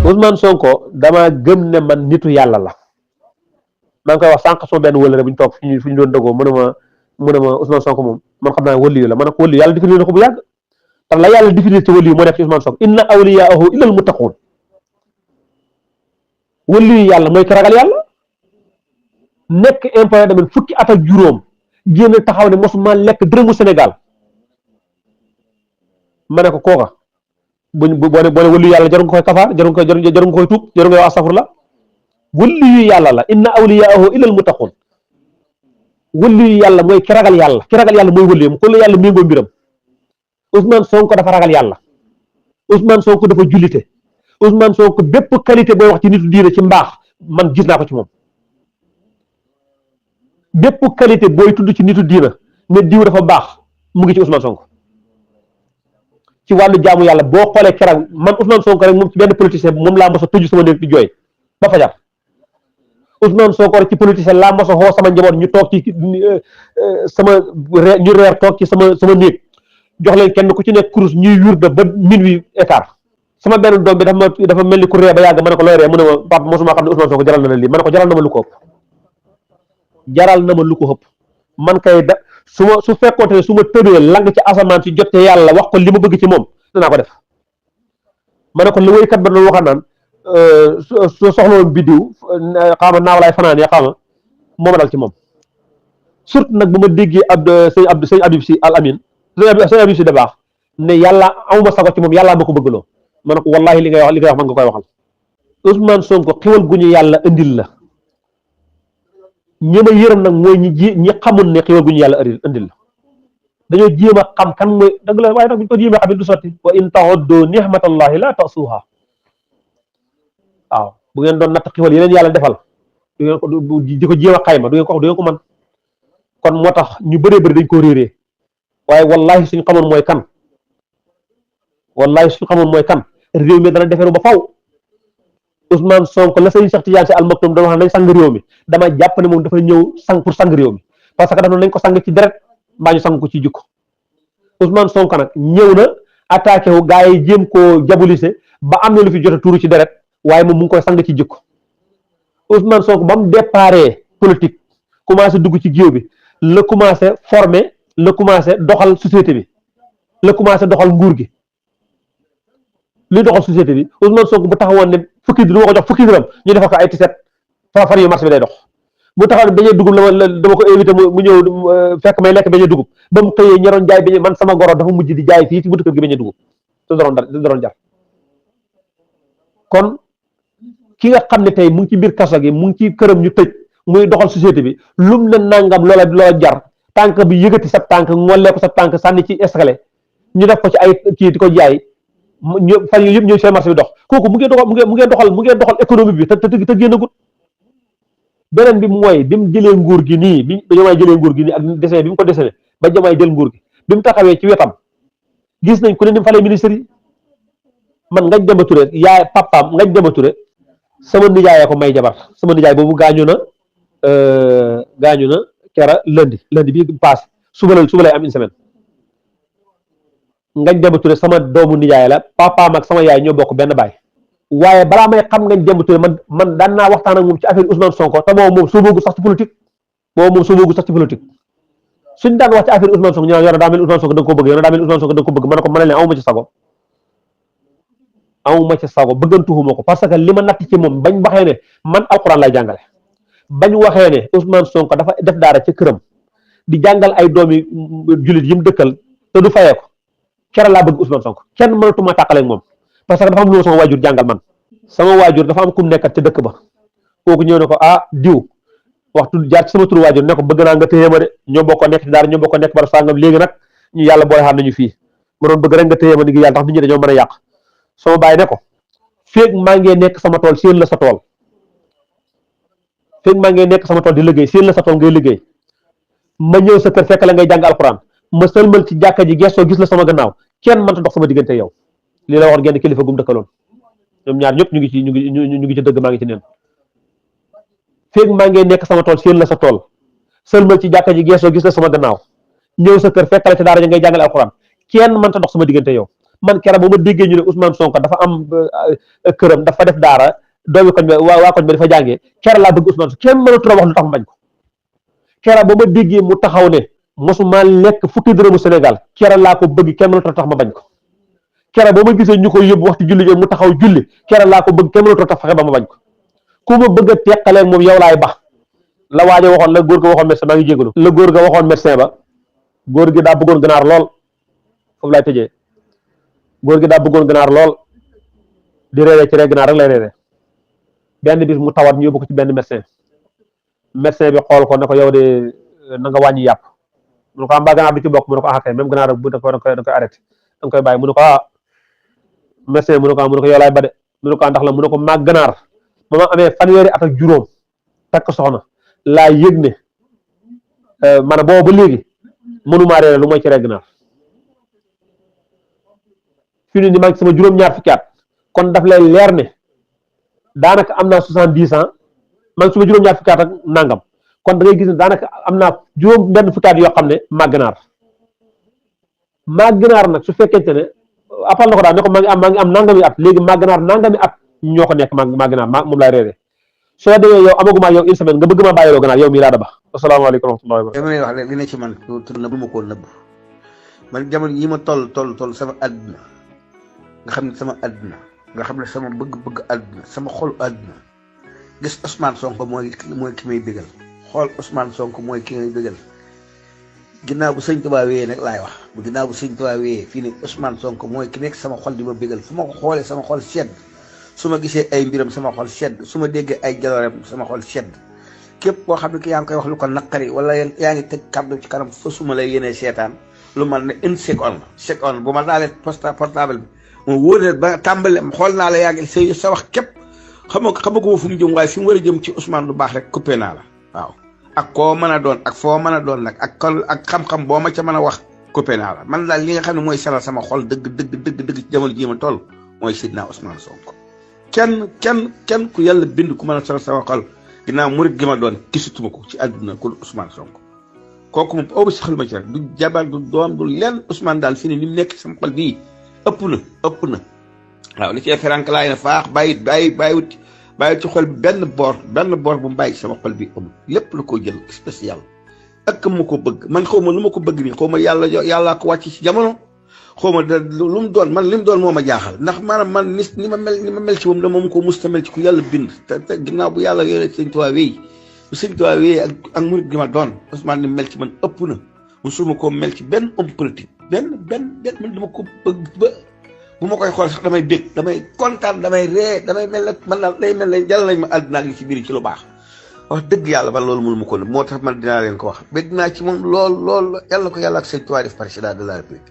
Ousmane Sonko dama gëm ne man nitu yàlla la maa ngi koy wax sànq sama benn wëlëre bu ñu toog fu ñu doon dogoo mu ne ma Ousmane Sonko moom man xam naa wëliyu la ma ne ko wëliyu yàlla définir na ko bu yàgg te la yàlla définir ci wëliyu moo nekk ci Ousmane Sonko inna awliyaahu illal muttaquun wëliyu yàlla mooy ki ragal yàlla nekk impôt domaine fukki at ak juróom génn taxaw ne mosuma lekk dërëmu Sénégal ma ne ko kooka boo ne wëliyu yàlla jaru nga koy kafaar jaru nga koy tuub jaru nga wax astafurlah wëliyu yàlla la inna awliyaahu illal muttaquun wëliyu yàlla mooy ki ragal yàlla mooy wëliyu ko la yàlla méngoo mbiram Ousmane Sonko dafa ragal yàlla Ousmane Sonko dafa jullite Ousmane Sonko bépp qualité booy wax ci nitu diine ci mbaax man gis naa ko ci moom bépp qualité booy tudd ci nitu diina ne diw dafa baax mu ngi ci Ousmane Sonko ci wàllu jaamu yàlla boo xoolee keroog man Ousmane Sonko rek moom ci benn politicien moom laa mos a tëju sama néeg di jooy ba fajar Ousmane Sonko rek ci politicien laa mos a xoo sama njaboot ñu toog ci ñu reer toog ci sama néeg jox leen kenn ku ci nekk kurus ñuy wirda ba minuit écart sama benn doom bi dafa mel ni ku ree ba yàgg ma ne ko looy ree mu ne ma papa mosuma xam ne Ousmane Sonko jaral na la lii ma ne ko jaral na ma lu ko ëpp man kay su fekkoonte ne su ma tëbee lang ci asamaan si jotee yàlla wax ko li ma bëgg ci moom danaa ko def ma ne ko lu wéykat ba doon waxaan naan su soxlawoon biddiw xaama naaw laay fanaan ya xaama moo ma dal ci moom surtout nag bu ma déggee sëñ Abib si al amin sëñ Abib si da baax ne yàlla amuma sago ci moom yàllaa ma ko bëggloo ma ne ko wallahi li ngay wax man nga koy waxal Ousmane Sonko xiwal gu ñu yàlla indil la ñi ma yërëm nag mooy ñi xamul ne xiwal gu ñu yàlla indil la dañoo jéem a xam kan mooy dëgg la waaye nag bu ñu ko jéem a xam du sotti wa in ta'uddu ni'matallahi la ta'suha waaw bu ngeen doon natt xiwal yeneen yàlla defal du ngeen ko di ko jéem a xayma du ngeen ko mën kon moo tax ñu bëree bëri dañ ko réeree waaye wallahi suñu xamoon mooy kan réew mi dana deferu ba faw Ousmane Sonko la sëñ Cheikh Tidiane Sy Al Maktoum doon wax nañ sang réew mi dama jàpp ne moom dafa ñëw pour sang réew mi parce que dafa nañ ko sang ci deret mbaa ñu sang ko ci jikko Ousmane Sonko nag ñëw na attaqué wu gars yi jéem koo diaboliser ba am na lu fi jot a tuuru ci deret waaye moom mu ngi koy sang ci jikko Ousmane Sonko ba mu déparé politique commencé dugg ci géew bi la commencé former la commencé doxal société bi la commencé doxal nguur gi li doxal société bi Ousmane Sonko bu taxawoon ne fukki du ma ko jox fukki dërëm ñu defal ko ay tiset fan yu marché bi day dox bu taxawoon beñee dugub dama ko invité mu ñëw fekk may lekk beñee dugub ba mu xëyee ñaroon jaay beñee man sama goro dafa mujj di jaay fii ci buntu kër gi beñee dugub te doon jar kon ki nga xam ne tey mu ngi ci biir kaso gi mu ngi ci këram ñu tëj muy doxal société bi lum na nangam loola jar tànk bi yëgati sa tànk ngollee ko sa tànk sànni ci escalier ñu def ko ci ay kii di ko jaay ñu fan yii yëpp ñëw seen marché bi dox kooku mu ngeen doxal économie bi te génnagut beneen bi mooy bi mu jëlee nguur gi nii bi Diomaye jëlee nguur gi nii ak dessin bi mu ko dessiné ba Diomaye jël nguur gi bi mu taxawee ci wetam gis nañ ku ne ni mu falee ministre yi man Ngagne Demba Touré yaay papaam Ngagne Demba Touré sama nijaayee ko may jabar sama nijaay boobu gaañu na kera lundi bi paase suba lay am une semaine Ngagne Demba Touré sama doomu nijaay la papaam ak sama yaay ñoo bokk benn baay waaye balaa may xam Ngagne Demba Touré man daan naa waxtaan ak moom ci affaire Ousmane Sonko te moom sóoboogu sax ci politique suñ daan wax ci affaire Ousmane Sonko ñu naan yow daa mel Ousmane Sonko da nga ko bëgg ma ne ko leen amuma ci sago bëggantuhuma ko parce que li ma natt ci moom bañ waxee ne man alxuraan lay jàngale bañ waxee ne Ousmane Sonko dafa def daara ci këram di jàngal ay doomi jullit yi mu dëkkal te du fayee ko kera laa bëgg Ousmane Sonko kenn mënatuma tàqaleeg moom parce que dafa am lu sama waajur jàngal man sama waajur dafa am kum nekkat ci dëkk ba kooku ñëw ne ko diw waxtu jaar ci sama turu waajur ne ko bëgg naa nga téye ma de ñoo bokk nekk ci daara ñoo bokk nekk bara sàngam léegi nag ñu yàlla boole xaar nañu fii ma doon bëgg rek nga téye ma ni ngi yàlla tax nit ñi dañoo mën a yàq sama baay ne ko feeg maa ngi nekk sama tool seen la sa tool feeg maa ngi nekk sama tool di liggéey seen la sa tool ngay liggéey ma ñëw sa kër fekk la ngay jàng alxuraan ma sëlmal ci jàkka ji gestoo gis la sama gannaaw kenn mënta dox sama diggante yow lii la waxoon genn kilifa gum dëkkaloon ñoom ñaar ñëpp ñu ngi ci dëgg maa ngi ci neen feeg maa ngi nekk sama tool seen la sa tool sëlmal ci jàkka ji gestoo gis la sama gannaaw ñëw sa kër fekk la ci daara ja ngay jàngale alxuraan kenn mënta dox sama diggante yow man keroog ba ma déggee ñu ne Ousmane Sonko dafa am këram dafa def daara doomi koñ bi waa koñ bi dafa jàngee keroog laa bëgg Ousmane Sonko kenn mënatu la wax lu tax mu bañ ko keroog ba ma déggee mu taxaw ne mosuma lekk fukki dërëmu Sénégal keroog laa ko bëgg kenn mënatu la tax ma bañ ko keroog ba ma gisee ñu koy yóbbu waxtu julli mu taxaw julli keroog laa ko bëgg kenn mënatu la tax fexe ba ma bañ ko ku ma bëgg a teqalee moom yow laay bax la waajo waxoon la góor ga waxoon médecin maa ngi jégalu la góor ga waxoon médecin ba góor gi daa bëggoon ganaar lool foofu laay tëjee góor gi daa bëggoon ganaar lool di reere ci rek ganaar rek lay reere benn bis mu tawat ñu yóbbu ko ci benn médecin bi xool ko ne ko yow de na nga wàññi yàpp mu ne ko mbaa ganaar du ci bokk mu ne ko ah kay même ganaar bu da koy arrêté da nga koy bàyyi mu ne ko médecin mu ne ko yow laay ba de mu ne ko ndax la mu ne ko maag ganaar ba ma amee fanweeri at ak juróom takk soxna laa yëg ne maanaam boobu ba léegi mënumaa reere lu mooy ci rek ganaar fi ni maa ngi sama juróom-ñaar fukki at kon daf lay leer ne daanaka am naa 70 ans maa ngi sama juróom-ñaar fukki at ak nangam kon da ngay gis ne daanaka am naa juróom benn fukki at yoo xam ne maa ganaar nag su fekkente ne appal na ko daal ne ko maa ngi am nangami at léegi maa ganaar nangami at ñoo ko nekk maa ganaar moom laay reere soo demee yow amaguma yow une semaine nga bëgg ma bàyyiloo ganaar yow mii laa da ba asalaamaaleykum wa rahmatullahi wa barakatuh. li may wax li ne ci man tur nëbb ma koo nëbb man jamono yi ma toll sama àdduna nga xam ne sama àdduna nga xam ne sama bëgg-bëgg àdduna sama xol àdduna gis Ousmane Sonko mooy ki may bégal xool Ousmane Sonko mooy ki may bégal ginnaaw bu sëñ Tuubaa wéyee nag laay wax bu ginnaaw bu sëñ Tuubaa wéyee fii ne Ousmane Sonko mooy ki nekk sama xol di ma bégal fu ma ko xoolee sama xol sedd su ma gisee ay mbiram sama xol sedd su ma déggee ay jaloorem sama xol sedd képp koo xam ne ki yaa ngi koy wax lu ko naqari wala yaa ngi teg kàddu ci kanam fa su ma lay yéenee seetaan lu man ne une seconde bu ma daalee portable bi mu wóor ne ba tàmbale xool naa la yaa ngi sa wax képp xama ko fu mu jëm waaye fi mu war a jëm ci Ousmane lu baax rek coupé naa la waaw ak koo mën a doon ak foo mën a doon nag ak xam-xam boo ma ca mën a wax coupé naa la man daal li nga xam ne mooy salal sama xol dëgg ci jamono jii ma toll mooy Seydina Ousmane Sonko kenn ku yàlla bind ku mën a salal sama xol ginnaaw murit gi ma doon gisatuma ko ci àdduna ku Ousmane Sonko kooku moom obu si xel ma ci rek du jabar du doom du lenn Ousmane daal fi ne ni mu nekk sama xol bii ëpp na waaw li ci ferank laay na faax bàyyiwut ci xol bi benn boor bu mu bàyyi sama xol bi amul lépp lu ko jël spécial ak ma ko bëgg man xaw ma lu ma ko bëgg nii xaw ma yàllaa ko wàcc ci jamono xaw ma lu mu doon man li mu doon moo ma jaaxal ndax maanaam man ni ma mel ci moom da moom ko musta mel ci ku yàlla bind te ginnaaw bu yàlla yore sëñ Tuubaa wéy ak murit gi ma doon Ousmane ni mel ci man ëpp na musuma koo mel ci benn homme politique benn man dama ko bëgg ba bu ma koy xool sax damay bég damay kontaan damay ree damay mel ne man daal day mel ne jàll nañ ma àdduna ak li ci biir ci lu baax wax dëgg yàlla man loolu mënu ma ko moo tax man dinaa leen ko wax bég naa ci moom lool yàlla ko yàlla ak sëñ Tuubaa def président de la République